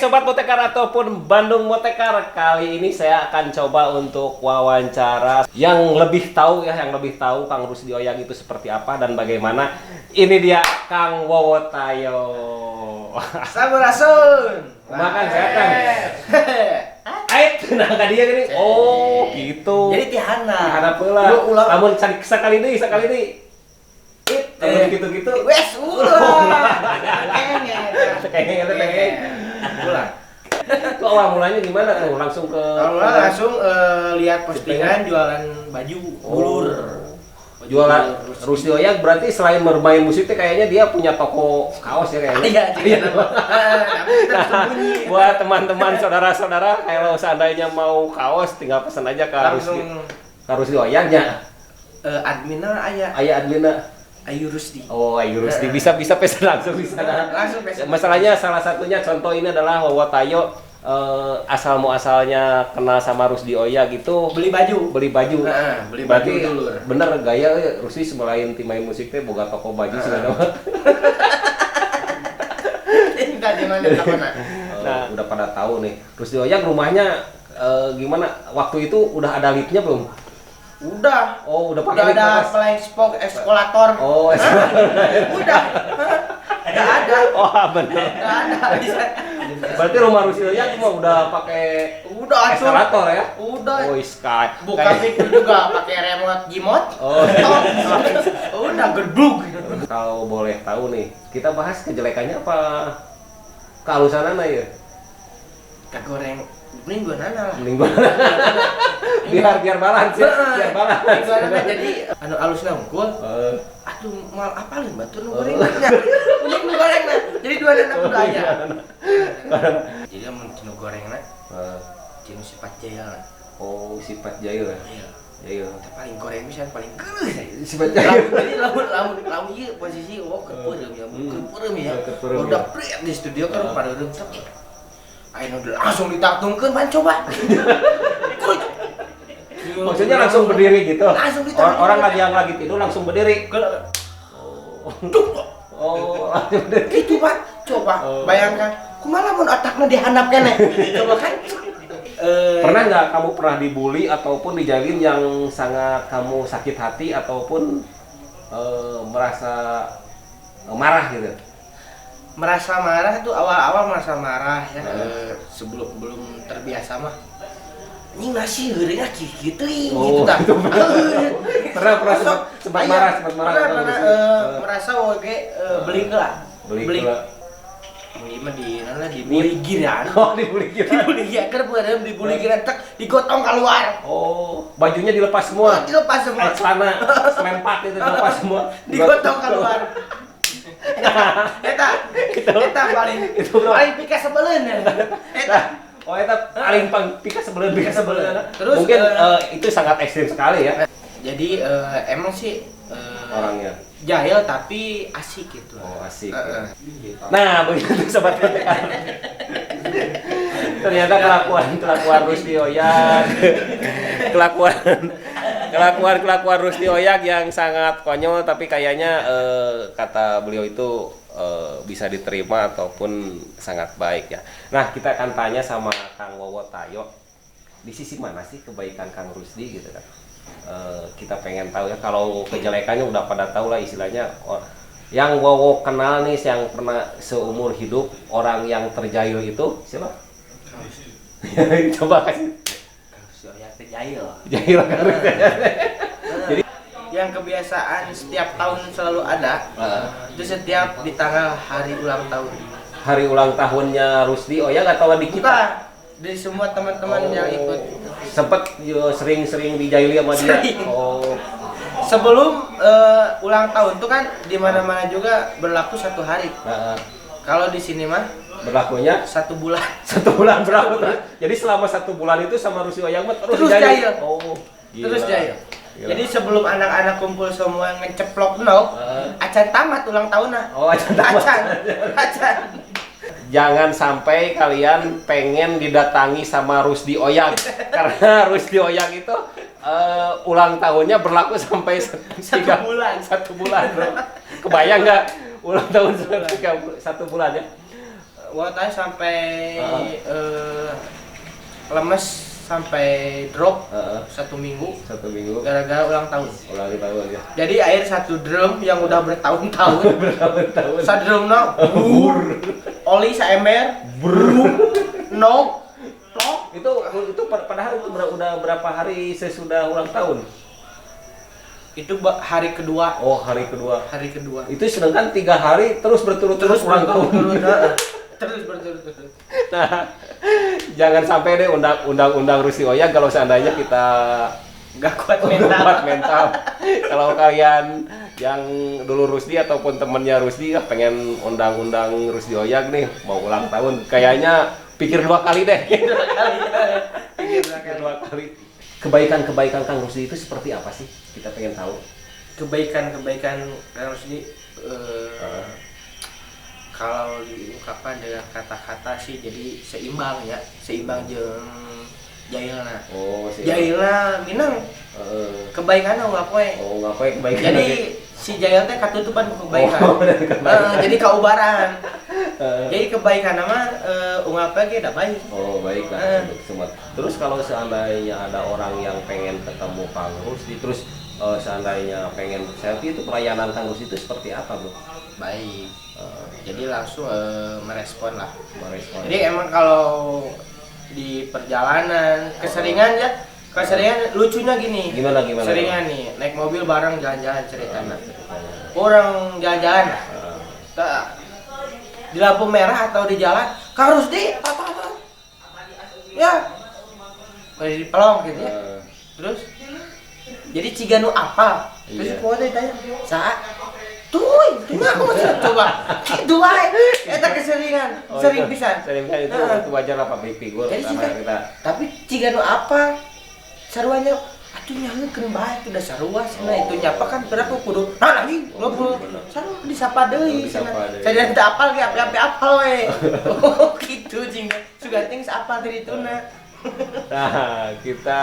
Sobat Motekar ataupun Bandung Motekar, kali ini saya akan coba untuk wawancara yang lebih tahu ya, yang lebih tahu Kang Rusdi Oyag itu seperti apa dan bagaimana. Ini dia Kang Wowo Tayo. Sampurasun. Makan sehat, Kang? Ait, nah ka dia gini. Oh, gitu. Jadi ti handap. Ti handap heula. Lu ulah. Lamun sekali deui, sekali deui. It, lamun gitu-gitu. Wes ulah. Kayaknya teh. Ulah. Itu awal mulanya gimana tuh? Langsung ke Kalau langsung lihat postingan jualan baju bulur. Baju Jualan bulur. Rusdi Oyag berarti selain bermain musik tuh kayaknya dia punya toko kaos ya kayaknya. Iya, iya. Tapi tersembunyi. Buat teman-teman, saudara-saudara, kalau seandainya mau kaos tinggal pesan aja ke Rusdi. Langsung. Ke Rusdi Oyagnya. Adminnya aya. Aya adminna. Ayu Rusdi. Oh, Ayu Rusdi bisa bisa pesan langsung di sana. Langsung pesan. Masalahnya salah satunya contoh ini adalah Wowo Tayo, asal muasalnya kenal sama Rusdi Oyag itu beli baju. Beli baju. Heeh, beli baju Berarti dulur. bener gaya Rusdi selain tim main musik teh boga toko baju sih. Enggak di mana takona. Nah, udah pada tahu nih. Rusdi Oyag rumahnya gimana? Waktu itu udah ada liftnya belum? Udah. Oh, udah pakai Udah lift ada atas. Flying spok eskalator. Oh, Udah. Udah ada. Oh, bener. Udah ada. Bisa. Berarti rumah Rusdi Oyag mah udah pakai Udah atuh. Eskalator ya? Udah. Oh, sky. Buka pintu juga pakai remote Gmod. Oh. Udah gerbuk. Kalau boleh tahu nih, kita bahas kejelekannya apa kehalusanana ya? Kagoreng mending gua nana lah. Mending gua biar biar balance ya, biar balance. Mending gua nana, jadi anu alusna unggul. Atuh moal apalin batur nu gorengna. Mending nu gorengna. Jadi dua nana kudu aya. Jadi lamun tinu gorengna, tinu sifat jahil. Oh, sifat jahil ya. Iya. Jahil. Eta paling goreng pisan, paling geuleuh saya. Sifat jahil. Jadi lamun lamun lamun ieu posisi, oh, keur peureum ya, keur peureum ya. Keur peureum, Udah ya. pret di studio kan pada peureum teh. Ayo udah langsung ditaktungkeun pan coba. Maksudnya langsung berdiri gitu. Langsung ditaktungkeun. Orang lagi yang lagi tidur langsung berdiri. Oh, langsung berdiri. Gitu, Pak. Coba Oh. bayangkan. Kumaha lamun otakna dihandap keneh? Coba kan. Pernah nggak kamu pernah dibully ataupun dijailin yang sangat kamu sakit hati ataupun merasa marah gitu? Merasa marah tuh awal-awal merasa marah ya. Sebelum belum terbiasa mah. Anjing nasi heureung kieu teuing Oh, gitu tah. gitu. Pernah pernah sempat, sempat Aya, marah, sempat marah pernah, atau pernah, gitu? Merasa oge beli lah. Beli Beli. heula. Beli mah di nana di buligiran. Oh, dibully gitu. Di buligiran keur peureum di buligiran tek digotong keluar. Oh, bajunya dilepas semua. Dilepas semua. Celana selempak itu dilepas semua. Digotong keluar. Eta, eta paling Itu bro. paling pikasebeleun ya. Eta. Oh, itu paling pang pikasebeleun pikasebeleun. Terus, mungkin itu sangat ekstrim sekali ya Jadi emang sih orangnya. Jahil tapi asik gitu. Oh, asik. Heeh. Nah, begitu Sobat Motekar. Ternyata kelakuan kelakuan Rusdi Oyag, kelakuan kelakuan kelakuan Rusdi Oyag yang sangat konyol, tapi kayaknya kata beliau itu bisa diterima ataupun sangat baik ya. Nah, kita akan tanya sama Kang Wowo Tayo, di sisi mana sih kebaikan Kang Rusdi gitu kan. Kita pengen tahu ya, kalau kejelekannya udah pada tahu lah istilahnya. Yang Wowo kenal nih, yang pernah seumur hidup orang yang terjahil itu siapa? Coba kasih. Kang Rusdi Oyag teh jahil. Jahil Kang Rusdi. Jadi yang kebiasaan setiap tahun selalu ada itu setiap di tanggal hari ulang tahun. Hari ulang tahunnya Rusdi Oyag atau di kita? Bukan, dari semua teman-teman yang ikut. Sempet yo, sering-sering dijaili sama dia. Sering. Oh. Sebelum ulang tahun tuh kan di mana-mana juga berlaku satu hari. Nah, Kalau di sini mah berlakunya satu bulan. Satu bulan berlaku terus. Jadi selama satu bulan itu sama Rusdi Oyag mah terus Terus dijahil. jahil. Oh, gila. Terus jahil. Gila. Jadi sebelum anak-anak kumpul semua ngeceplok no, acan tamat ulang tahunna. Oh, acan tamat. Acan. Acan. Jangan sampai kalian pengen didatangi sama Rusdi Oyag karena Rusdi Oyag itu ulang tahunnya berlaku sampai Satu bulan. Satu bulan, bro. Kebayang nggak ulang tahun satu bulan ya? Unggal poe sampai lemes sampai drop 1 minggu. 1 minggu. Gara-gara ulang tahun. Ulang tahun ya. Jadi air 1 drum yang udah bertahun-tahun. Bertahun-tahun. 1 drum no. Oli saember. No. Plok. Itu padahal itu udah berapa hari sesudah ulang tahun? Itu hari kedua. Oh, hari kedua. Hari kedua. Itu sedangkan 3 hari terus berturut-turut ulang tahun. Terus berturut-turut. Nah, jangan sampai deh undang-undang Rusdi Oyag kalau seandainya kita nggak kuat mental. Kuat mental. Kalau kalian yang dulu Rusdi ataupun temennya Rusdi ya pengen undang-undang Rusdi Oyag nih mau ulang tahun, kayaknya pikir 2 kali deh. Pikir 2 kali. Pikir 2 kali. Kebaikan-kebaikan Kang Rusdi itu seperti apa sih? Kita pengen tahu. Kebaikan-kebaikan Kang Rusdi kalau diungkapkan dengan kata-kata sih jadi seimbang ya, seimbang jeung jailna. Oh, seimbang. Jailna minang. Kebaikanna unggal poe. Oh, unggal poe kebaikan. Jadi si jail teh katutupan ku kebaikan. Oh, kebaikan. Jadi kaubaran. Jadi kebaikan mah unggal poe ge da baik. Oh, baik lah untuk semua. Terus kalau seandainya ada orang yang pengen ketemu Kang Rusdi, terus seandainya pengen selfie, itu pelayanan Kang Rusdi itu seperti apa, Bro? Baik. Jadi langsung merespon lah. Merespon. Jadi emang kalau di perjalanan keseringan ya, keseringan lucunya gini. Gimana? Keseringan nih, naik mobil bareng jalan-jalan ceritanya. Orang jalan-jalan lah. Di lampu merah atau di jalan, Kang Rusdi, apa. Ya. Di pelong gitu ya. Terus jadi ciganu apa? Terus pokoknya ditanya, "Saat tuh, itu aku coba." Gitu wae. Eta keseringan, sering pisan. Sering pisan itu wajar lah public figure. Jadi kita. Tapi ciganu apa? Saruanya atuh nyahekeun bae itu da sarua cenah itu nyapa kan berapa kudu. Nah, anjing, ngobrol. Sarua disapa deui cenah. Saya teu apal ge api-api apal we. Oh, gitu cing. Sugan teh geus apal teh dituna. Nah, kita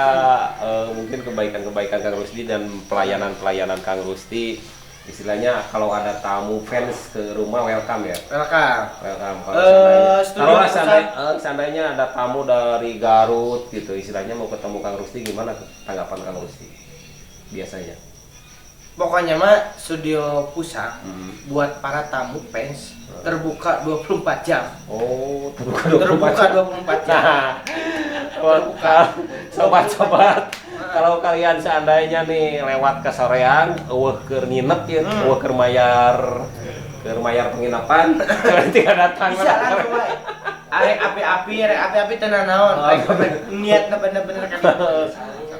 mungkin kebaikan-kebaikan Kang Rusdi dan pelayanan-pelayanan Kang Rusdi, istilahnya kalau ada tamu fans ke rumah welcome ya. Welcome. Welcome. Kalau seandainya ada tamu dari Garut gitu, istilahnya mau ketemu Kang Rusdi, gimana tanggapan Kang Rusdi biasanya? Pokoknya mah studio Pusang buat para tamu fans terbuka 24 jam. Oh, terbuka 24 jam. Nah, terbuka. Sobat-sobat, kalau kalian seandainya nih lewat ke sorean, eueuh keur nginep ya, eueuh keur mayar penginapan, nanti datang. Bisa langsung wae. Arek api-api teu nanaon. Niatna bener-bener kan.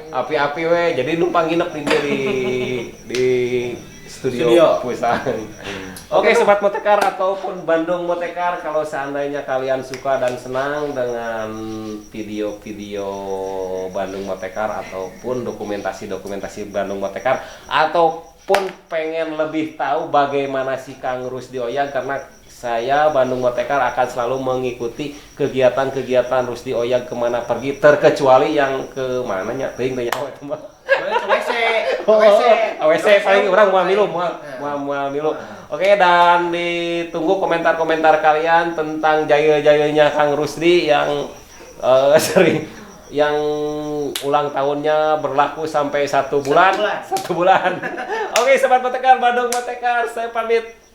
Api-api we, jadi numpang nginep di studio Pusang. Oke, Sobat Motekar ataupun Bandung Motekar, kalau seandainya kalian suka dan senang dengan video-video Bandung Motekar ataupun dokumentasi-dokumentasi Bandung Motekar, ataupun pengen lebih tahu bagaimana si Kang Rusdi Oyag, karena saya Bandung Motekar akan selalu mengikuti kegiatan-kegiatan Rusdi Oyag kemana pergi, terkecuali yang ke mananya teuing teh nyaho eta mah. WC. WC paling urang moal milu, moal milu. Oke, dan ditunggu komentar-komentar kalian tentang jaya-jayanya Kang Rusdi yang sering yang ulang tahunnya berlaku sampai 1 bulan. 1 bulan. Oke, Sobat Motekar, Bandung Motekar, saya pamit.